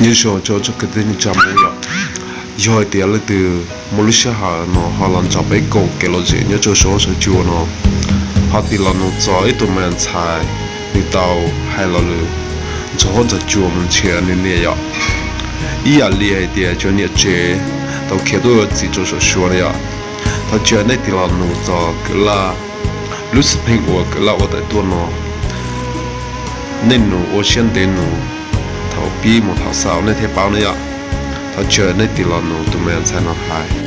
Nyob zoo rau txhua kwv tij neej tsa Hmoob yom. Yog hais tias leej twg muaj lub sij hawm no ho los nrog peb koom kev lom zem nyob rau saum huab saum cua no, ho tig los nug txog ib tug me ntxhais, nws tau hais lo lus ntxhov huab ntxhov cua mus nrhiav nws niam yom. Ib yam li hais tias cov niam tsev tau khiav tuaj ua txiv rau saum Suav na yom. Thov caw nej tig los nug txog Kwv Laj lub xwm pheej uas Kwv Laj ua tawm tuaj no, nej nug ua siab ntev nug thaum pib mus thaum xaus nej thiaj paub na yom. Thov caw nej tig los nug tus me ntxhais no hais.